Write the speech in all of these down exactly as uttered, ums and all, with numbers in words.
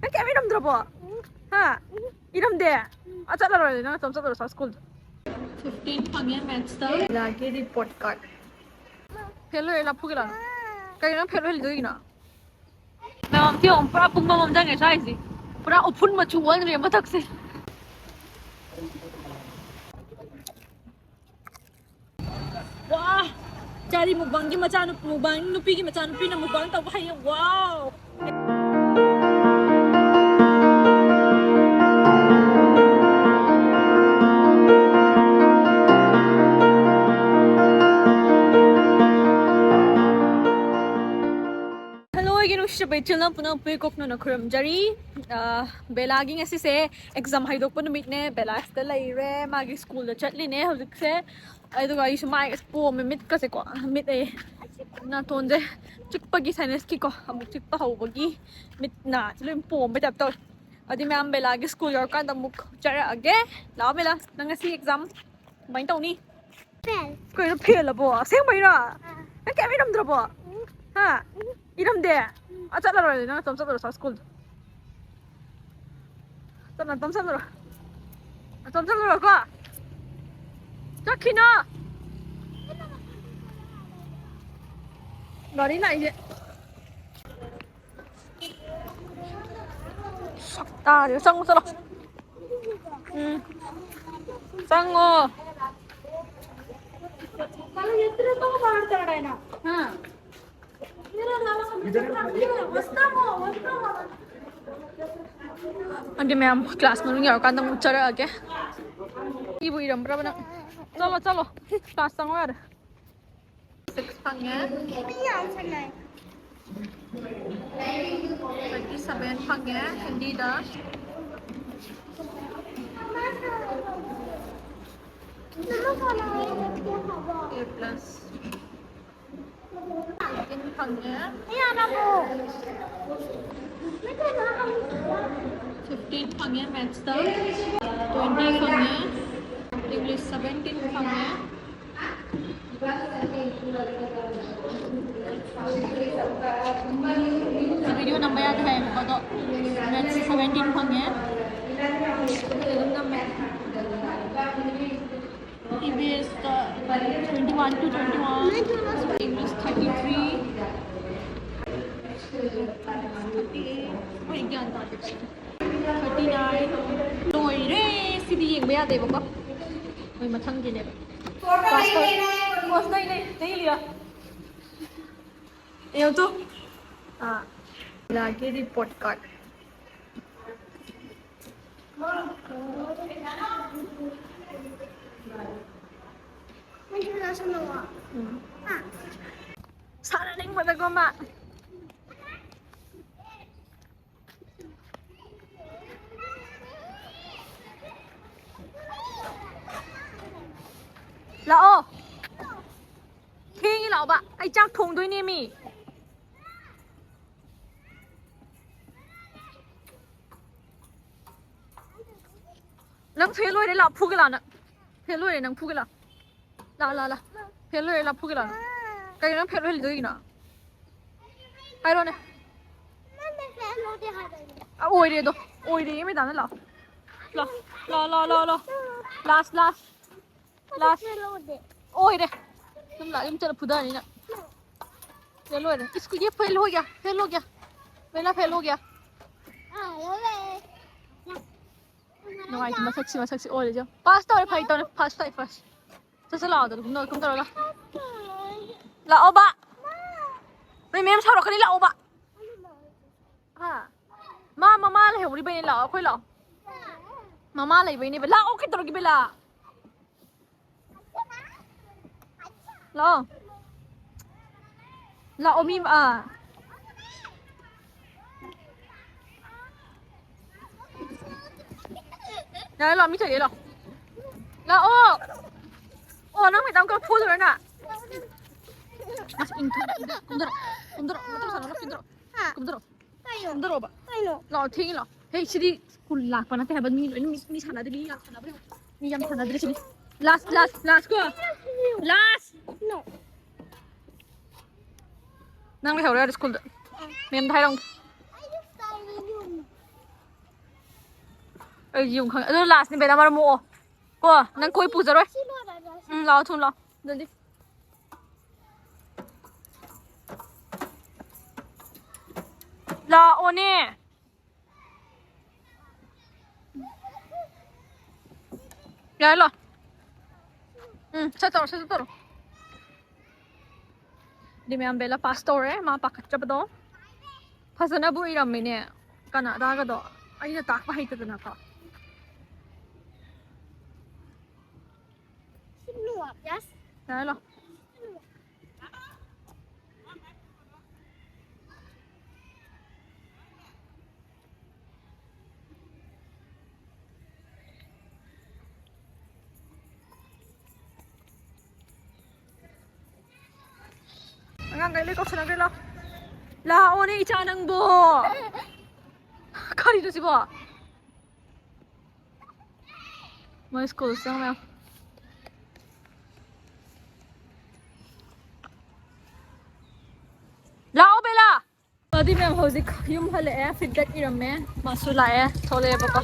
ꯅꯪ ꯀꯩꯝ ꯏꯔꯝꯗ꯭ꯔꯕꯣ? ꯍꯥ? ꯏꯔꯝꯗꯦ? ꯑ, ꯆꯠꯂꯔꯣꯏ, ꯅꯪ ꯅꯇꯣꯝ ꯆꯠꯂꯨꯔꯣ, ꯁ꯭ꯀꯨꯜꯗ꯫ ꯐꯤꯐꯇꯤꯟ ꯐꯪꯉꯦ ꯃꯦꯠꯁꯇ꯫ ꯂꯥꯛꯀꯦ ꯔꯤꯄꯣꯔꯠ ꯀꯥꯔꯗ꯫ ꯐꯦꯜ ꯑꯣꯏꯔꯦ, ꯂꯥꯞꯐꯨꯒꯦ ꯂꯥꯛꯑꯣ꯫ ꯀꯩꯅꯣ ꯅꯪ ꯐꯦꯜ ꯑꯣꯏꯍꯜꯂꯤꯗꯣ ꯀꯩꯒꯤꯅꯣ? ꯃꯌꯥꯝ ꯁꯤ ꯌꯦꯡꯉꯣ, ꯄꯨꯔꯥ ꯄꯨꯡꯃꯝ ꯑꯃ ꯆꯪꯉꯦ ꯁ꯭ꯋꯥꯏꯁꯦ꯫ ꯄꯨꯔꯥ ꯎꯐꯨꯟ ꯃꯆꯨ ꯑꯣꯟꯈ꯭ꯔꯦ ꯃꯊꯛꯁꯦ꯫ ꯋꯥ! ꯆꯥꯔꯤ ꯃꯨꯛꯕꯥꯡꯒꯤ ꯃꯆꯥꯅꯨ-, ꯃꯨꯛꯕꯥꯡ ꯅꯨꯄꯤꯒꯤ ꯃꯆꯥꯅꯨꯄꯤꯅ ꯃꯨꯛꯕꯥꯡ ꯇꯧꯕ ꯍꯩꯌꯦ꯫ ꯋꯥꯎ! Hello, ꯑꯩꯒꯤ ꯅꯨꯡꯁꯤꯖꯕ ꯏꯆꯤꯜ ꯏꯅꯥꯎ ꯄꯨꯝꯅꯃꯛꯄꯨ ꯀꯣꯛꯅꯅ ꯈꯨꯔꯨꯝꯖꯔꯤ꯫ ꯑ, ꯕꯦꯂꯥꯒꯤ ꯉꯁꯤꯁꯦ ꯑꯦꯛꯖꯥꯝ ꯍꯥꯏꯗꯣꯛꯄ ꯅꯨꯃꯤꯠꯅꯦ꯫ ꯕꯦꯂꯥ ꯁꯤꯗ ꯂꯩꯔꯦ, ꯃꯥꯒꯤ ꯁ꯭ꯀꯨꯜꯗ ꯆꯠꯂꯤꯅꯦ ꯍꯧꯖꯤꯛꯁꯦ꯫ ꯑꯗꯨꯒ ꯑꯩꯁꯨ ꯃꯥꯏꯒꯁꯦ ꯄꯣꯝꯃꯦ, ꯃꯤꯠꯀꯁꯦꯀꯣ, ꯃꯤꯠ ꯑꯦ, ꯅꯥꯇꯣꯟꯁꯦ ꯆꯤꯛꯄꯒꯤ, ꯁꯥꯏꯅꯁꯀꯤꯀꯣ, ꯑꯃꯨꯛ ꯆꯤꯛꯄ ꯍꯧꯕꯒꯤ ꯃꯤꯠ ꯅꯥꯁꯦ ꯂꯣꯏ ꯄꯣꯝꯕꯩ ꯇꯥꯏꯞ ꯇꯧꯋꯦ꯫ ꯑꯗꯨꯗꯤ ꯃꯌꯥꯝ ꯕꯦꯂꯥꯒꯤ ꯁ꯭ꯀꯨꯜ ꯌꯧꯔꯀꯥꯟꯗ ꯑꯃꯨꯛ ꯆꯠꯂꯛꯑꯒꯦ꯫ ꯂꯥꯛꯑꯣ ꯕꯦꯂꯥ, ꯅꯪ ꯉꯁꯤ ꯑꯦꯛꯖꯥꯝ ꯀꯃꯥꯏꯅ ꯇꯧꯅꯤ? ꯐꯦꯜ꯫ ꯀꯩꯅꯣ ꯐꯦꯜ ꯑꯕꯣ? ꯑꯁꯦꯡꯕꯩꯔꯣ? ꯑꯥ꯫ ꯅꯪ ꯀꯩꯝ ꯏꯔꯝꯗ꯭ꯔꯕꯣ? ꯎꯝ꯫ ꯍꯥ? ꯎꯝ꯫ ꯏꯔꯝꯗꯦ? ꯎꯝ꯫ ꯑ, ꯆꯠꯂꯔꯣꯏ, ꯅꯪ ꯅꯇꯣꯝ ꯆꯠꯂꯨꯔꯣ, ꯁ꯭ꯀꯨꯜꯗ꯫ ꯆꯠꯂꯣ, ꯅꯇꯣꯝ ꯆꯠꯂꯨꯔꯣ꯫ ꯅꯇꯣꯝ ꯆꯠꯂꯨꯔꯣꯀꯣ꯫ ꯆꯠꯈꯤꯅꯣ꯫ ꯒꯥꯔꯤ ꯂꯥꯛꯏꯁꯦ꯫ ꯁꯛꯇꯥꯁꯤꯒ꯫ ꯆꯪꯉꯣ, ꯆꯠꯂꯣ꯫ ꯎꯝ꯫ ꯆꯪꯉꯣ꯫ ꯍꯥ? ꯑꯗꯨꯗꯤ ꯃꯌꯥꯝ ꯀ꯭ꯂꯥꯁ ꯃꯅꯨꯡ ꯌꯧꯔꯀꯥꯟꯗ ꯑꯃꯨꯛ ꯆꯠꯂꯛꯑꯒꯦ꯫ ꯏꯕꯨ ꯏꯔꯝꯕ꯭ꯔꯕ ꯅꯪ? ꯆꯠꯂꯣ, ꯆꯠꯂꯣ꯫ ꯀ꯭ꯂꯥꯁ ꯆꯪꯉꯣ ꯌꯥꯔꯦ꯫ ꯁꯤꯛꯁ ꯐꯪꯉꯦ꯫ ꯇ꯭ꯋꯦꯟꯇꯤ ꯁꯚꯦꯟ ꯐꯪꯉꯦ ꯍꯤꯟꯗꯤꯗ꯫ A plus. ꯑꯩꯠꯇꯤꯟ ꯐꯪꯉꯦ꯫ ꯐꯤꯐꯇꯤꯟ ꯐꯪꯉꯦ ꯃꯦꯠꯁꯇ꯫ ꯇ꯭ꯋꯦꯟꯇꯤ ꯐꯪꯉꯦ꯫ ꯏꯪꯂꯤꯁ ꯁꯚꯦꯟꯇꯤꯟ ꯐꯪꯉꯦ꯫ ꯚꯤꯗꯤꯑꯣ ꯅꯝꯕ ꯌꯥꯗꯦ ꯍꯥꯏꯌꯦꯕꯀꯣ, ꯑꯗꯣ ꯁꯚꯦꯟꯇꯤꯟ ꯐꯪꯉꯦ꯫ ꯑꯗꯨꯝ ꯅꯝꯃꯦ꯫ ꯏ ꯚꯤ ꯑꯦꯁꯇ twenty one to twenty one, English thirty three, thirty eight, ꯑꯩ ꯒ꯭ꯌꯥꯟ ꯇꯥꯗꯦ꯫ Thirty nine꯫ ꯂꯣꯏꯔꯦ꯫ ꯁꯤꯗꯤ ꯌꯦꯡꯕ ꯌꯥꯗꯦꯕꯀꯣ꯫ ꯃꯣꯏ ꯃꯊꯪꯒꯤꯅꯦꯕ꯫ Pass ꯇꯧꯔꯦ꯫ Pass ꯇꯧꯔꯦ꯫ ꯅꯩ, ꯅꯩ, ꯅꯩ ꯂꯤꯌꯣ꯫ ꯑꯦ, ꯇꯨ꯫ ꯑꯥ, ꯂꯥꯛꯀꯦ report card꯫ ꯎꯝ꯫ ꯁꯥꯟꯅꯅꯤꯡꯕꯗꯀꯣ ꯃꯥ꯫ ꯂꯥꯛꯑꯣ꯫ ꯊꯦꯡꯉꯤ ꯂꯥꯛꯑꯣꯕ꯫ ꯑꯩ ꯆꯥꯛ ꯊꯣꯡꯗꯣꯏꯅꯦꯃꯤ꯫ ꯅꯪ ꯐꯦꯜ ꯑꯣꯏꯔꯦ ꯂꯥꯛꯑꯣ ꯐꯨꯒꯦ ꯂꯥꯛꯑꯣ ꯅꯪ꯫ ꯐꯦꯜ ꯑꯣꯏꯔꯦ ꯅꯪ ꯐꯨꯒꯦ ꯂꯥꯛꯑꯣ꯫ ꯂꯥꯛꯑꯣ, ꯂꯥꯛꯑꯣ, ꯂꯥꯛꯑꯣ꯫ ꯐꯦꯜ ꯑꯣꯏꯔꯦ ꯂꯥꯛꯑꯣ ꯐꯨꯒꯦ ꯂꯥꯛꯑꯣ ꯅꯪ꯫ ꯀꯩꯅꯣ ꯅꯪ ꯐꯦꯜ ꯑꯣꯏꯍꯜꯂꯤꯗꯣ ꯀꯩꯒꯤꯅꯣ? ꯍꯥꯏꯔꯣꯅꯦ꯫ ꯑ, ꯑꯣꯏꯔꯦꯗꯣ꯫ ꯑꯣꯏꯔꯦꯌꯦ ꯃꯦꯗꯥꯝꯅ ꯂꯥꯛꯑꯣ꯫ ꯂꯥꯛꯑꯣ, ꯂꯥꯛꯑꯣ, ꯂꯥꯛꯑꯣ, ꯂꯥꯛꯑꯣ, ꯂꯥꯛꯑꯣ꯫ Last, last꯫ Last꯫ ꯑꯣꯏꯔꯦ꯫ ꯑꯗꯨꯝ ꯂꯥꯛꯑꯣ ꯌꯨꯝ ꯆꯠꯂ ꯐꯨꯗꯔꯅꯤ ꯅꯪ꯫ ꯐꯦꯜ ꯑꯣꯏꯔꯦ꯫ ꯁ꯭ꯀꯨꯜꯒꯤ ꯐꯦꯜ ꯑꯣꯏꯒꯦ꯫ ꯐꯦꯜ ꯑꯣꯏꯒꯦ꯫ ꯕꯦꯂꯥ ꯐꯦꯜ ꯑꯣꯏꯒꯦ꯫ ꯅꯨꯡꯉꯥꯏꯇꯦ ꯃꯁꯛꯁꯤ, ꯃꯁꯛꯁꯤ ꯑꯣꯏꯔꯤꯁꯦ꯫ Pass ꯇꯧꯔꯦ ꯐꯥꯒꯤ ꯇꯧꯔꯦ꯫ First ꯇꯥꯏ first꯫ ꯆꯠꯁꯤ ꯂꯥꯛꯑꯣ ꯑꯗꯨꯗꯤ ꯀꯨꯝ ꯇꯧꯔ, ꯀꯨꯝ ꯇꯧꯔꯒ꯫ ꯂꯥꯛꯑꯣꯕ꯫ ꯅꯣꯏ ꯃꯦꯝ ꯁꯥꯎꯔꯛꯀꯅꯤ ꯂꯥꯛꯑꯣꯕ꯫ ꯍꯥ? ꯃꯥ ꯃꯃꯥ ꯂꯩꯍꯧꯔꯤꯕꯩꯅꯦ ꯂꯥꯛꯑꯣ ꯑꯩꯈꯣꯏ ꯂꯥꯛꯑꯣ꯫ ꯃꯃꯥ ꯂꯩꯕꯩꯅꯦꯕ ꯂꯥꯛꯑꯣ ꯀꯩꯗꯧꯔꯒꯦ ꯕꯦꯂꯥ꯫ ꯂꯥꯛꯑꯣ꯫ ꯂꯥꯛꯑꯣ ꯃꯤ ꯑꯥ꯫ ꯌꯥꯔꯦ ꯂꯥꯛꯑꯣ ꯃꯤ ꯊꯣꯏꯗꯦ ꯂꯥꯛꯑꯣ꯫ ꯂꯥꯛꯑꯣ꯫ ꯑꯣ ꯅꯪ ꯃꯦꯗꯥꯝ ꯀꯧ ꯐꯨꯗꯣꯏꯔꯣ ꯅꯪ? ꯑꯁ ꯏꯪ ꯊꯨꯝ ꯀꯨꯝꯗꯔꯣ꯫ ꯀꯨꯝꯗꯔꯣ꯫ ꯃꯇꯝ ꯁꯥꯟꯅꯔꯣ ꯀꯨꯝꯗꯔꯣ꯫ ꯀꯨꯝꯗꯔꯣ꯫ ꯀꯨꯝꯗꯔꯣꯕ꯫ ꯀꯩꯅꯣ? ꯂꯥꯛꯑꯣ ꯊꯦꯡꯉꯤ ꯂꯥꯛꯑꯣ꯫ ꯍꯦ ꯁꯤꯗꯤ ꯁ꯭ꯀꯨꯜ ꯂꯥꯛꯄ ꯅꯠꯇꯦ ꯍꯥꯏꯕ ꯃꯤ ꯂꯣꯏꯅ ꯃꯤ ꯃꯤ ꯁꯥꯟꯅꯗꯦ ꯃꯤ ꯌꯥꯝ ꯁꯥꯟꯅꯕ ꯌꯥꯝ ꯃꯤ ꯌꯥꯝ ꯁꯥꯟꯅꯗ꯭ꯔꯦ ꯁꯤꯗꯤ꯫ Last last last ꯀꯣ꯫ Last꯫ No꯫ ꯅꯪ ꯂꯩꯍꯧꯔꯣ ꯌꯥꯔꯦ ꯁ꯭ꯀꯨꯜꯗ꯫ ꯃꯦꯝꯗ ꯍꯥꯏꯔꯝꯒꯦ꯫ ꯑꯩꯁꯨ ꯆꯥꯅꯤꯡꯉꯤ꯫ ꯑꯩ ꯌꯨꯝ ꯈꯪꯉꯦ꯫ ꯑꯗꯨ ꯂꯥꯁꯅꯦ, ꯕꯦꯂꯥ, ꯃꯔꯝ ꯃꯣꯛꯑꯣ꯫ ꯀꯣ, ꯅꯪ ꯀꯣꯏ ꯄꯨꯖꯔꯣꯏ꯫ ꯁꯤ ꯂꯣꯏꯔꯒ ꯎꯝ, ꯂꯥꯛꯑꯣ, ꯊꯨꯅ ꯂꯥꯛꯑꯣ꯫ ꯑꯗꯨꯗꯤ꯫ ꯂꯥꯛꯑꯣꯅꯦ꯫ ꯌꯥꯔꯦ, ꯂꯥꯛꯑꯣ꯫ ꯎꯝ, ꯁꯠ ꯇꯧꯔꯣ, ꯁꯠ ꯇꯧꯔꯣ꯫ ꯑꯗꯨꯗꯤ ꯃꯌꯥꯝ ꯕꯦꯂꯥ ꯄꯥꯁ ꯇꯧꯔꯦ, ꯃꯥ ꯄꯥꯈꯠꯆꯕꯗꯣ꯫ ꯐꯖꯅꯕꯨ ꯏꯔꯝꯃꯤꯅꯦ ꯀꯅꯥꯗꯥꯒꯗꯣ꯫ ꯑꯩꯅ ꯇꯥꯛꯄ ꯍꯩꯇꯗꯅꯀꯣ꯫ Yes. ꯌꯥꯔꯦ, ꯂꯥꯛꯑꯣ꯫ ꯑꯉꯥꯡꯈꯩ ꯂꯣꯏ ꯀꯧꯁꯜꯂꯛꯈ꯭ꯔꯦ, ꯂꯥꯛꯑꯣ꯫ ꯂꯥꯛꯑꯣꯅꯦ, ꯏꯆꯥ ꯅꯪꯕꯣ꯫ ꯀꯔꯤꯅꯣ ꯁꯤꯕꯣ? ꯃꯣꯏ ꯁ꯭ꯀꯨꯜ ꯆꯪ ꯃꯌꯥꯝ꯫ ꯂꯥꯛꯑꯣ, ꯕꯦꯂꯥ꯫ ꯑꯗꯨꯗꯤ ꯃꯌꯥꯝ ꯍꯧꯖꯤꯛ ꯌꯨꯝ ꯍꯜꯂꯛꯑꯦ, ꯐꯤꯗꯕꯦꯛ ꯏꯔꯝꯃꯦ, ꯃꯥꯁꯨ ꯂꯥꯛꯑꯦ, ꯊꯣꯛꯂꯛꯑꯦꯕꯀꯣ꯫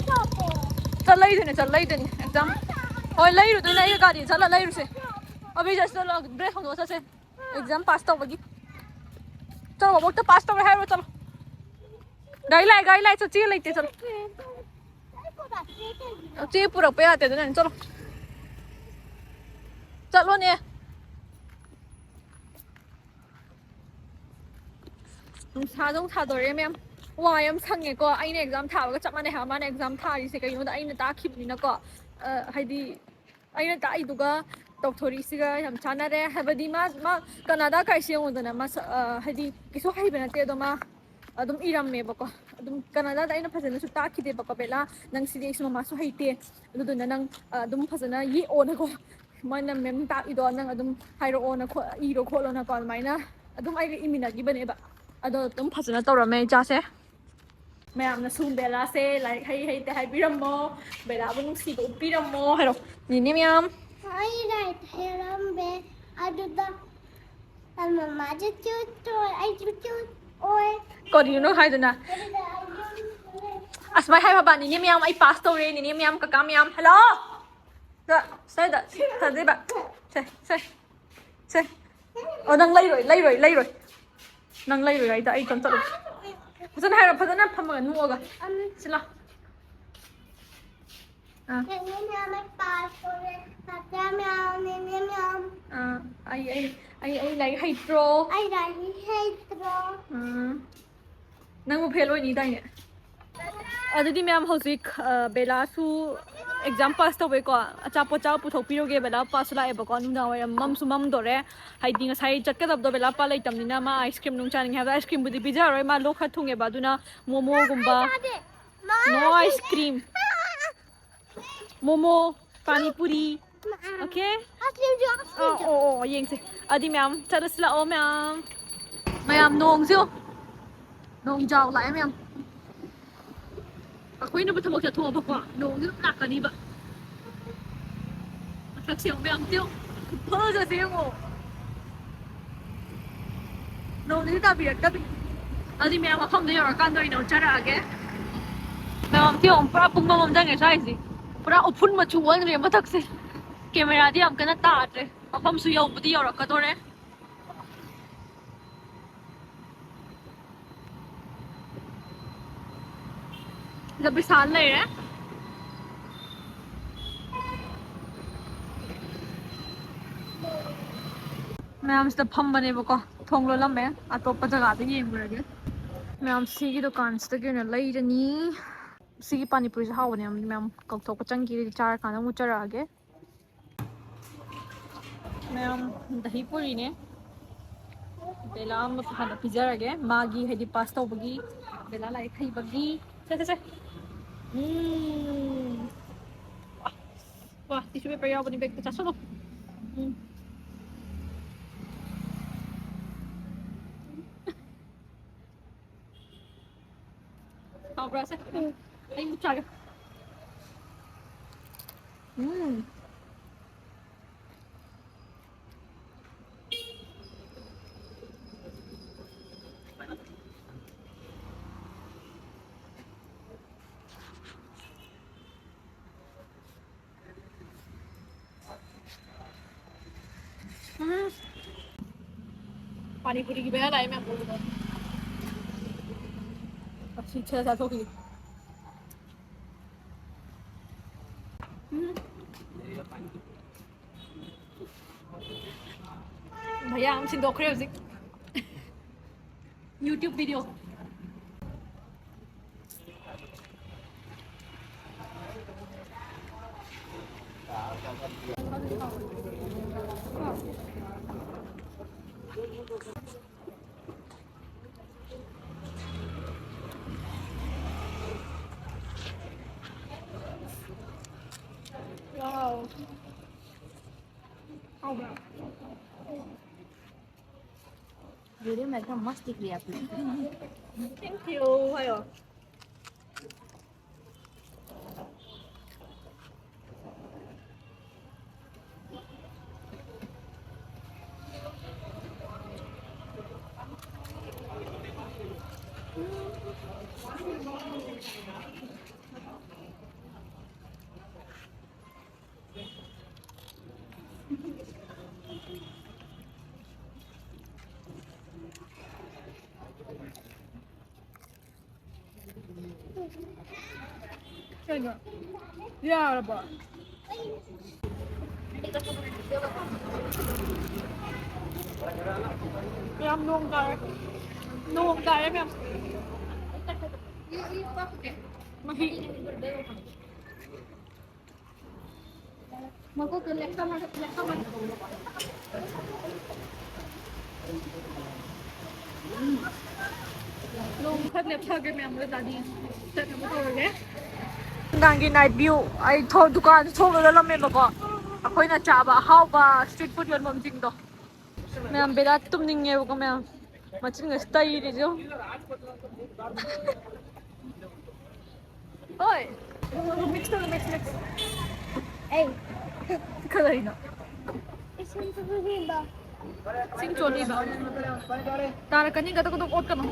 ꯆꯠ ꯂꯩꯗꯣꯏꯅꯦ, ꯆꯠ ꯂꯩꯗꯣꯏꯅꯦ, ꯑꯦꯛꯖꯥꯝ꯫ ꯍꯣꯏ, ꯂꯩꯔꯨꯗꯣꯏꯅꯦ, ꯑꯩꯒ ꯒꯥꯔꯤ ꯆꯠꯂ ꯂꯩꯔꯨꯁꯦ꯫ ꯑꯕꯤꯖꯥꯁ, ꯆꯠꯂꯣ, ꯗ꯭ꯔꯦꯁ ꯍꯣꯡꯗꯣꯛꯑ ꯆꯠꯁꯦ꯫ ꯑꯦꯛꯖꯥꯝ ꯄꯥꯁ ꯇꯧꯕꯒꯤ꯫ ꯆꯠꯂꯣ, ꯕꯣꯕꯣꯛꯇ ꯄꯥꯁ ꯇꯧꯔꯦ ꯍꯥꯏꯔꯣ, ꯆꯠꯂꯣ꯫ ꯒꯥꯔꯤ ꯂꯥꯛꯑꯦ, ꯒꯥꯔꯤ ꯂꯥꯛꯑꯦ, ꯆꯠ-, ꯆꯦ ꯂꯩꯇꯦ, ꯆꯠꯂꯣ꯫ ꯆꯦ ꯄꯨꯔꯛꯄ ꯌꯥꯗꯦ, ꯑꯗꯨꯅꯅꯦ, ꯆꯠꯂꯣ꯫ ꯆꯠꯂꯣꯅꯦ꯫ ꯅꯨꯡꯁꯥꯁꯨ ꯑꯃꯨꯛ ꯁꯥꯗꯣꯔꯛꯑꯦ, ꯃꯌꯥꯝ꯫ ꯋꯥ ꯌꯥꯝ ꯁꯪꯉꯦꯀꯣ꯫ ꯑꯩꯅ ꯑꯦꯛꯖꯥꯝ ꯊꯥꯕꯒ ꯆꯞ ꯃꯥꯟꯅꯩ ꯍꯥꯏꯕ꯫ ꯃꯥꯅ ꯑꯦꯛꯖꯥꯝ ꯊꯥꯔꯤꯁꯦ ꯀꯩꯒꯤꯅꯣꯗ ꯑꯩꯅ ꯇꯥꯛꯈꯤꯕꯅꯤꯅꯀꯣ꯫ ꯑ, ꯍꯥꯏꯗꯤ, ꯑꯩꯅ ꯇꯥꯛꯏꯗꯨꯒ ꯇꯧꯊꯣꯔꯛꯏꯁꯤꯒ ꯌꯥꯝ ꯆꯥꯟꯅꯔꯦ꯫ ꯍꯥꯏꯕꯗꯤ, ꯃꯥ, ꯃꯥ ꯀꯅꯥꯗꯥ ꯀꯥꯏꯁꯦ ꯌꯦꯡꯉꯨꯗꯅ, ꯃꯁ-, ꯑ, ꯍꯥꯏꯗꯤ, ꯀꯩꯁꯨ ꯍꯩꯕ ꯅꯠꯇꯦ, ꯑꯗꯣ ꯃꯥ ꯑꯗꯨꯝ ꯏꯔꯝꯃꯦꯕꯀꯣ꯫ ꯑꯗꯨꯝ ꯀꯅꯥꯗꯥꯗ ꯑꯩꯅ ꯐꯖꯅꯁꯨ ꯇꯥꯛꯈꯤꯗꯦꯕꯀꯣ, "ꯕꯦꯂꯥ, ꯅꯪ ꯁꯤꯗꯤ ꯑꯩꯁꯨ ꯃꯃꯥꯁꯨ ꯍꯩꯇꯦ, ꯑꯗꯨꯗꯨꯅ ꯅꯪ, ꯑ, ꯑꯗꯨꯝ ꯐꯖꯅ ꯌꯦꯛꯑꯣꯅꯀꯣ, ꯃꯣꯏꯅ ꯃꯦꯝ ꯇꯥꯛꯏꯗꯣ ꯅꯪ ꯑꯗꯨꯝ ꯍꯥꯏꯔꯛꯑꯣꯅ ꯈꯣ-, ꯏꯔꯣ ꯈꯣꯠꯂꯣꯅꯀꯣ", ꯑꯗꯨꯃꯥꯏꯅ ꯑꯗꯨꯝ ꯑꯩꯒ ꯏꯃꯤꯟꯅꯈꯤꯕꯅꯦꯕ꯫ ꯑꯗꯣ ꯑꯗꯨꯝ ꯐꯖꯅ ꯇꯧꯔꯝꯃꯦ ꯏꯆꯥꯁꯦ꯫ ꯃꯌꯥꯝꯅꯁꯨ ꯕꯦꯂꯥꯁꯦ ꯂꯥꯏꯔꯤꯛ ꯍꯩ ꯍꯩꯇꯦ ꯍꯥꯏꯕꯤꯔꯝꯃꯣ, ꯕꯦꯂꯥꯕꯨ ꯅꯨꯡꯁꯤꯕ ꯎꯠꯄꯤꯔꯝꯃꯣ ꯍꯥꯏꯔꯣ꯫ ꯅꯤꯅꯦ ꯃꯌꯥꯝ꯫ ꯑꯩ ꯂꯥꯏꯔꯤꯛ ꯍꯩꯔꯝꯃꯦ, ꯑꯗꯨꯗ ꯃꯃꯥꯁꯨ ꯆꯨꯠ ꯑꯣꯏ, ꯑꯩꯁꯨ ꯆꯨꯠ ꯑꯣꯏ꯫ ꯀꯔꯤꯅꯣ ꯅꯪ ꯍꯥꯏꯗꯨꯅ? ꯑꯗꯨꯗ ꯑꯩ ꯌꯨꯝ ꯑꯁꯨꯃꯥꯏ ꯍꯥꯏꯕ ꯅꯤꯅꯦ ꯃꯌꯥꯝ, "ꯑꯩ ꯄꯥꯁ ꯇꯧꯔꯦ ꯅꯤꯅꯦ ꯃꯌꯥꯝ, ꯀꯀꯥ ꯃꯌꯥꯝ, ꯍꯜꯂꯣ!" ꯁꯦ, ꯁꯦ, ꯁꯦ꯫ ꯑꯣ, ꯅꯪ ꯂꯩꯔꯣꯏ, ꯂꯩꯔꯣꯏ, ꯂꯩꯔꯣꯏ꯫ ꯅꯪ ꯂꯩꯔꯣꯏ ꯍꯥꯏꯗ ꯑꯩ ꯀꯝ ꯆꯠꯂꯨ꯫ ꯐꯖꯅ ꯍꯥꯏꯔꯣ, ꯐꯖꯅ ꯐꯝꯃꯒ ꯅꯣꯛꯑꯒ꯫ ꯁꯤ ꯂꯥꯎ꯫ ꯑꯥ꯫ ꯅꯤꯅꯦ ꯃꯌꯥꯝ, ꯑꯩ ꯄꯥꯁ ꯇꯧꯔꯦ꯫ ꯀꯀꯥ ꯃꯌꯥꯝ, ꯅꯤꯅꯦ ꯃꯌꯥꯝ꯫ ꯑꯥ, ꯑꯩ, ꯑꯩ, ꯑꯩ, ꯑꯩ ꯂꯥꯏꯔꯤꯛ ꯍꯩꯇ꯭ꯔꯣ? ꯑꯩ ꯂꯥꯏꯔꯤꯛ ꯍꯩꯇ꯭ꯔꯣ? ꯎꯝ꯫ ꯅꯪꯕꯨ ꯐꯦꯜ ꯑꯣꯏꯅꯤꯗꯥꯏꯅꯦ? ꯑꯗꯨꯗꯤ ꯃꯌꯥꯝ ꯍꯧꯖꯤꯛ, ꯑ, ꯕꯦꯂꯥꯁꯨ ꯑꯦꯛꯖꯥꯝ ꯄꯥꯁ ꯇꯧꯕꯩꯀꯣ, ꯑꯆꯥꯄꯣꯠ ꯆꯥꯕ ꯄꯨꯊꯣꯛꯄꯤꯔꯨꯒꯦ꯫ ꯕꯦꯂꯥ ꯄꯥꯁꯁꯨ ꯂꯥꯛꯑꯦꯕꯀꯣ, ꯅꯨꯡꯗꯥꯡ ꯋꯥꯏꯔꯝ ꯃꯝꯁꯨ ꯃꯝꯗꯣꯔꯦ꯫ ꯍꯥꯏꯗꯤ ꯉꯁꯥꯏ ꯆꯠꯀꯗꯕꯗꯣ ꯕꯦꯂꯥ ꯄꯥ ꯂꯩꯇꯕꯅꯤꯅ ꯃꯥ ꯑꯥꯏꯁ ꯀ꯭ꯔꯤꯝ ꯅꯨꯡ ꯆꯥꯅꯤꯡꯉꯦ ꯍꯥꯏꯕꯗ ꯑꯥꯏꯁ ꯀ꯭ꯔꯤꯝꯕꯨꯗꯤ ꯄꯤꯖꯔꯔꯣꯏ, ꯃꯥ ꯂꯣꯛ ꯈꯔ ꯊꯨꯡꯉꯦꯕ, ꯑꯗꯨꯅ ꯃꯣꯃꯣꯒꯨꯝꯕ꯫ ꯅꯣ ꯑꯥꯏꯁ ꯀ꯭ꯔꯤꯝ꯫ ꯃꯣꯃꯣ, ꯄꯥꯅꯤ ꯄꯨꯔꯤ꯫ ꯑꯣꯀꯦ? ꯑꯣ, ꯑꯣ, ꯑꯣ, ꯌꯦꯡꯁꯦ꯫ ꯑꯗꯨꯗꯤ ꯃꯌꯥꯝ ꯆꯠꯂꯁꯤ ꯂꯥꯛꯑꯣ ꯃꯌꯥꯝ꯫ ꯃꯌꯥꯝ ꯅꯣꯡꯁꯦ ꯌꯦꯡꯉꯣ꯫ ꯅꯣꯡ ꯏꯖꯥꯎ ꯂꯥꯛꯑꯦ ꯃꯌꯥꯝ꯫ ꯑꯩꯈꯣꯏꯅꯕꯨ ꯊꯕꯛ ꯆꯠꯊꯣꯛꯑꯕꯀꯣ, ꯅꯣꯡꯁꯦ ꯑꯗꯨꯝ ꯂꯥꯛꯀꯅꯤꯕ꯫ ꯃꯊꯛꯁꯦ ꯌꯦꯡꯉꯣ ꯃꯌꯥꯝ, ꯌꯦꯡꯉꯣ꯫ ꯈꯨꯐꯖꯁꯦ ꯌꯦꯡꯉꯣ꯫ ꯅꯣꯡꯗꯤ ꯇꯥꯕꯤꯔꯛꯇꯕꯤ꯫ ꯑꯗꯨꯗꯤ ꯃꯌꯥꯝ ꯃꯐꯝꯗ ꯌꯧꯔꯀꯥꯟꯗ ꯑꯣꯏꯅ ꯎꯠꯆꯔꯛꯑꯒꯦ꯫ ꯃꯌꯥꯝ ꯌꯦꯡꯉꯣ, ꯄꯨꯔꯥ ꯄꯨꯡꯃꯝ ꯃꯝꯖꯟꯈ꯭ꯔꯦ ꯁ꯭ꯋꯥꯏꯁꯦ꯫ ꯄꯨꯔꯥ ꯎꯐꯨꯟ ꯃꯆꯨ ꯑꯣꯟꯈ꯭ꯔꯦ ꯃꯊꯛꯁꯦ꯫ ꯀꯦꯃꯦꯔꯥꯗꯤ ꯌꯥꯝ ꯀꯟꯅ ꯇꯥꯗ꯭ꯔꯦ꯫ ꯃꯐꯝꯁꯨ ꯌꯧꯕꯨꯗꯤ ꯌꯧꯔꯛꯀꯗꯣꯔꯦ꯫ ꯁꯤꯗ ꯕꯤꯁꯥꯜ ꯂꯩꯔꯦ꯫ ꯃꯌꯥꯝꯁꯤꯗ ꯐꯝꯕꯅꯦꯕꯀꯣ, ꯊꯣꯡ ꯂꯣꯜꯂꯝꯃꯦ, ꯑꯇꯣꯞꯄ ꯖꯒꯥꯗ ꯌꯦꯡꯉꯨꯔꯒꯦ꯫ ꯃꯌꯥꯝ ꯁꯤꯒꯤ ꯗꯨꯀꯥꯟꯁꯤꯗꯒꯤ ꯑꯣꯏꯅ ꯂꯩꯔꯅꯤ꯫ ꯁꯤꯒꯤ ꯄꯥꯅꯤꯄꯨꯔꯤꯁꯦ ꯍꯥꯎꯕꯅꯦ, ꯃꯌꯥꯝ ꯀꯧꯊꯣꯛꯄ ꯆꯪꯈꯤꯔꯗꯤ ꯆꯥꯔꯀꯥꯟꯗ ꯑꯃꯨꯛ ꯆꯔꯛꯑꯒꯦ꯫ ꯃꯌꯥꯝ ꯗꯍꯤ ꯄꯨꯔꯤꯅꯦ꯫ ꯕꯦꯂꯥ ꯑꯃ ꯍꯥꯟꯅ ꯄꯤꯖꯔꯒꯦ꯫ ꯃꯥꯒꯤ ꯍꯥꯏꯗꯤ ꯄꯥꯁ ꯇꯧꯕꯒꯤ, ꯕꯦꯂꯥ ꯂꯥꯏꯔꯤꯛ ꯍꯩꯕꯒꯤ꯫ ꯁꯦ, ꯁꯦ, ꯁꯦ꯫ ꯎꯝ꯫ ꯋꯥ, ꯋꯥ, ꯇꯤꯁꯨ ꯄꯦꯄꯔ ꯌꯥꯎꯕꯅꯤ ꯕꯦꯛꯇ ꯆꯥꯁꯜꯂꯣ꯫ ꯎꯝ꯫ ꯍꯥꯎꯕ꯭ꯔꯥ ꯁꯦ? ꯎꯝ꯫ ꯑꯩ ꯑꯃꯨꯛ ꯆꯥꯒꯦ꯫ ꯎꯝ꯫ ꯄꯥꯅꯤꯄꯨꯔꯤꯒꯤ ꯕꯦꯔꯥ ꯂꯥꯛꯑꯦ ꯃꯌꯥꯝ꯫ ꯑꯁꯤ ꯈꯔ ꯆꯥꯊꯣꯛꯈꯤꯒꯦ꯫ ꯎꯝ꯫ ꯚꯩꯌꯥ ꯑꯃ ꯁꯤꯟꯗꯣꯛꯈ꯭ꯔꯦ ꯍꯧꯖꯤꯛ꯫ YouTube video꯫ Wow. ꯍꯥꯎꯕ꯭ꯔꯥ? ꯚꯤꯗꯤꯑꯣ ꯃꯦꯛ ꯌꯥꯝ ꯃꯁ ꯗꯤꯒ꯭ꯔꯤ ꯑꯞꯅꯦ꯫ Thank you ꯍꯥꯏꯌꯣ꯫ ꯀꯩꯅꯣ? ꯌꯥꯔꯕꯣ? ꯌꯥꯝ ꯅꯣꯡ ꯇꯥꯔꯦ꯫ ꯅꯣꯡ ꯇꯥꯔꯦ ꯃꯌꯥꯝ꯫ ꯃꯍꯤ꯫ ꯅꯣꯡ ꯈꯔ ꯂꯦꯞꯊꯒꯦ ꯃꯌꯥꯝ, ꯒꯥꯔꯤ ꯆꯠꯅꯕ ꯇꯧꯔꯒꯦ꯫ ꯅꯨꯡꯗꯥꯡꯒꯤ night view꯫ ꯑꯩ ꯊꯣ-, ꯗꯨꯀꯥꯟꯁꯨ ꯊꯣꯡ ꯂꯣꯜꯂꯝꯃꯦꯕꯀꯣ꯫ ꯑꯩꯈꯣꯏꯅ ꯆꯥꯕ ꯑꯍꯥꯎꯕ street food ꯌꯣꯟꯐꯝꯁꯤꯡꯗꯣ꯫ ꯃꯌꯥꯝ ꯕꯦꯔꯥ ꯇꯨꯝꯅꯤꯡꯉꯦꯕꯀꯣ ꯃꯌꯥꯝ꯫ ꯃꯆꯤꯟꯒꯁꯦ ꯇꯩꯔꯤꯁꯦ ꯌꯦꯡꯉꯨ꯫ ꯍꯣꯏ꯫ Mix ꯇꯧꯔꯣ, mix, mix꯫ ꯑꯩ꯫ ꯀꯩꯗꯧꯔꯤꯅꯣ? ꯏꯁꯤꯡ ꯆꯣꯠꯂꯤꯕ꯫ ꯇꯥꯔꯛꯀꯅꯤ, ꯒꯗꯛ ꯒꯗꯛ ꯑꯣꯠꯀꯅꯨ꯫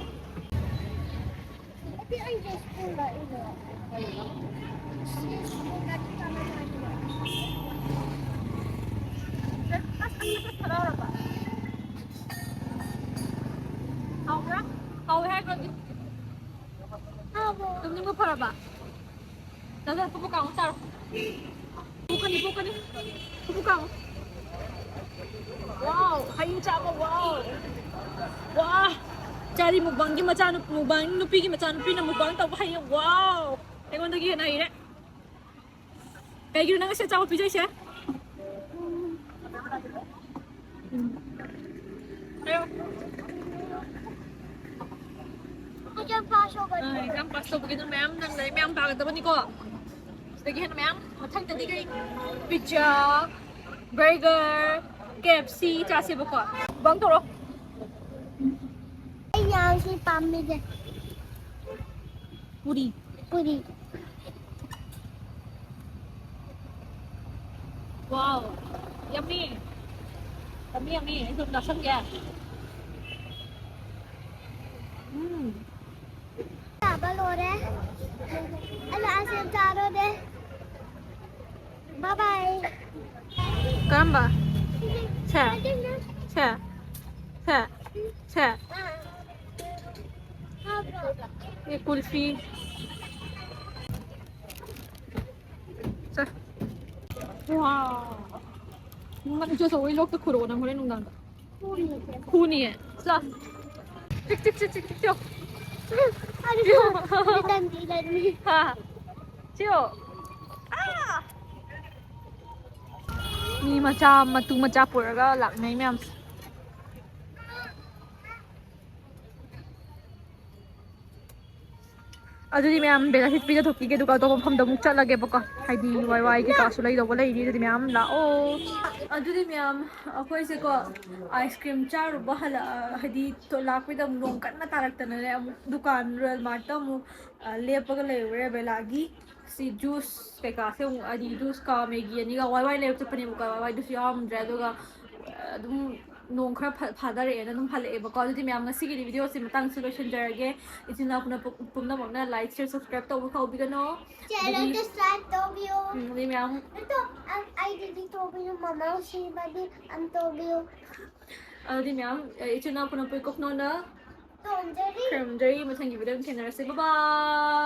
ꯆꯥꯔꯕ? ꯆꯥꯔꯣ, ꯆꯥꯔꯣ, ꯄꯨꯄꯨ ꯀꯥꯡꯉꯨ ꯆꯥꯔꯣ꯫ ꯄꯨꯀꯅꯤ, ꯄꯨꯀꯅꯤ꯫ ꯄꯨꯄꯨ ꯀꯥꯡꯉꯨ꯫ Wow, ꯍꯩ ꯆꯥꯕ, wow꯫ ꯋꯥ꯫ ꯆꯥꯔꯤ ꯃꯨꯛꯕꯥꯡꯒꯤ ꯃꯆꯥꯅꯨ-, ꯃꯨꯛꯕꯥꯡ ꯅꯨꯄꯤꯒꯤ ꯃꯆꯥꯅꯨꯄꯤꯅ ꯃꯨꯛꯕꯥꯡ ꯇꯧꯕ ꯍꯩꯌꯦ, wow꯫ ꯑꯩꯉꯣꯟꯗꯒꯤ ꯍꯦꯟꯅ ꯍꯩꯔꯦ꯫ ꯀꯩꯒꯤꯅꯣ ꯅꯪ ꯉꯁꯤ ꯑꯆꯥꯄꯣꯠ ꯄꯤꯖꯩꯁꯦ? ꯎꯝ꯫ ꯍꯥꯏꯌꯣ꯫ ꯑ, exam pass ꯇꯧꯕꯒꯤ ꯅꯪ ꯃꯌꯥꯝ, ꯅꯪ ꯂꯥꯏꯔꯤꯛ ꯃꯌꯥꯝ ꯄꯥꯒꯗꯕꯅꯤꯀꯣ꯫ ꯁꯤꯗꯒꯤ ꯍꯦꯟꯅ ꯃꯌꯥꯝ꯫ ꯃꯊꯪꯗꯗꯤ ꯀꯩ? Pizza, burger, K F C ꯆꯥꯁꯦꯕꯀꯣ꯫ ꯃꯨꯛꯕꯥꯡ ꯇꯧꯔꯣ꯫ ꯑꯩ ꯌꯥꯝ ꯁꯤ ꯄꯥꯝꯃꯤꯁꯦ꯫ ꯄꯨꯔꯤ꯫ ꯄꯨꯔꯤ꯫ Wow, yummy. Yummy, yummy. ꯑꯩ ꯁꯨꯝ ꯆꯥꯁꯟꯒꯦ꯫ ꯎꯝ꯫ ꯆꯥꯕ ꯂꯣꯏꯔꯦ꯫ ꯑꯗꯣ ice cream ꯆꯥꯔꯣꯅꯦ꯫ Bye bye꯫ ꯀꯔꯝꯕ? ꯁꯦ꯫ ꯁꯦ꯫ ꯁꯦ꯫ ꯁꯦ꯫ ꯑꯦ, ꯀꯨꯜꯐꯤ꯫ ꯁꯦ꯫ Wow꯫ ꯅꯪ ꯏꯆꯦ ꯆꯧꯕꯒꯤ ꯂꯣꯛꯇ ꯈꯨꯔꯛꯑꯣ ꯅꯪ ꯍꯣꯔꯦꯟ ꯅꯨꯡꯗꯥꯡꯗ꯫ ꯈꯨꯅꯤꯌꯦ꯫ ꯆꯥ꯫ ꯆꯤꯛ, ꯆꯤꯛ, ꯆꯤꯛ, ꯆꯤꯛ, ꯆꯤꯛ, ꯆꯤꯛ꯫ ꯑꯗꯨꯁꯨ ꯂꯤꯂꯟꯗꯤ ꯂꯩꯔꯝꯃꯤ꯫ ꯍꯥ꯫ ꯆꯤꯌꯣ꯫ ꯑꯥ! ꯃꯤ ꯃꯆꯥ, ꯃꯇꯨ ꯃꯆꯥ ꯄꯨꯔꯒ ꯂꯥꯛꯅꯩ ꯃꯌꯥꯝꯁꯦ꯫ ꯑꯗꯨꯗꯤ ꯃꯌꯥꯝ ꯕꯦꯂꯥꯁꯤꯠ ꯄꯤꯖꯊꯣꯛꯈꯤꯒꯦ, ꯑꯗꯨꯒ ꯑꯇꯣꯞꯄ ꯃꯐꯝꯗ ꯑꯃꯨꯛ ꯆꯠꯂꯒꯦꯕꯀꯣ꯫ ꯍꯥꯏꯗꯤ ꯋꯥꯏ ꯋꯥꯏ ꯀꯩꯀꯥꯁꯨ ꯂꯩꯗꯧꯕ ꯂꯩꯔꯤ, ꯑꯗꯨꯗꯤ ꯃꯌꯥꯝ ꯂꯥꯛꯑꯣ꯫ ꯑꯗꯨꯗꯤ ꯃꯌꯥꯝ ꯑꯩꯈꯣꯏꯁꯦꯀꯣ, ice cream ꯆꯥꯔꯨꯕ ꯍꯜꯂꯛ-, ꯍꯥꯏꯗꯤ ꯂꯥꯛꯄꯩꯗ ꯑꯃꯨꯛ ꯅꯣꯡ ꯀꯟꯅ ꯇꯥꯔꯛꯇꯅꯅꯦ, ꯑꯃꯨꯛ ꯗꯨꯀꯥꯟ Royal Martꯇ ꯑꯃꯨꯛ, ꯑ, ꯂꯦꯞꯄꯒ ꯂꯩꯔꯨꯔꯦ ꯕꯦꯂꯥꯒꯤ꯫ ꯁꯤ juice ꯀꯩꯀꯥꯁꯦ ꯑꯃꯨꯛ, ꯍꯥꯏꯗꯤ juiceꯀ Maggi ꯑꯅꯤꯒ ꯋꯥꯏ ꯋꯥꯏ ꯂꯩꯔꯛ ꯆꯠꯄꯅꯦꯕꯀꯣ, ꯋꯥꯏ ꯋꯥꯏꯗꯨꯁꯨ ꯌꯥꯎꯔꯝꯗ꯭ꯔꯦ꯫ ꯑꯗꯨꯒ, ꯑ, ꯑꯗꯨꯝ ꯅꯣꯡ ꯈꯔ ꯐ-, ꯐꯥꯗꯔꯛꯑꯦꯅ ꯑꯗꯨꯝ ꯍꯜꯂꯛꯑꯦꯕꯀꯣ꯫ ꯑꯗꯨꯗꯤ ꯃꯌꯥꯝ ꯉꯁꯤꯒꯤꯗꯤ videoꯁꯦ ꯃꯇꯥꯡꯁꯤꯗ ꯂꯣꯏꯁꯤꯟꯖꯔꯒꯦ꯫ ꯏꯆꯤꯟ ꯏꯅꯥꯎ ꯄꯨꯝꯅꯃꯛꯅ like, share, subscribe ꯇꯧꯕ ꯀꯥꯎꯕꯤꯒꯅꯣ꯫ Channel ꯑꯗꯨꯗꯤ subscribe ꯇꯧꯕꯤꯌꯨ꯫ ꯎꯝ, ꯑꯗꯨꯗꯤ ꯃꯌꯥꯝ ꯅꯠꯇꯣ, ꯑ-, ꯑꯩꯗꯤꯗꯤ ꯇꯧꯕꯤꯌꯨ, ꯃꯃꯥ ꯁꯤꯕꯗꯤ ꯑꯝ ꯇꯧꯕꯤꯌꯨ꯫ ꯑꯗꯨꯗꯤ ꯃꯌꯥꯝ, ꯑ, ꯏꯆꯤꯟ ꯏꯅꯥꯎ ꯄꯨꯝꯅꯃꯛꯄꯨ ꯀꯣꯛꯅꯣꯟꯅ ꯇꯣꯝꯖꯔꯤ꯫ ꯈꯨꯔꯨꯝꯖꯔꯤ꯫ ꯃꯊꯪꯒꯤ videoꯗ ꯊꯦꯡꯅꯔꯁꯤ꯫ Bye bye꯫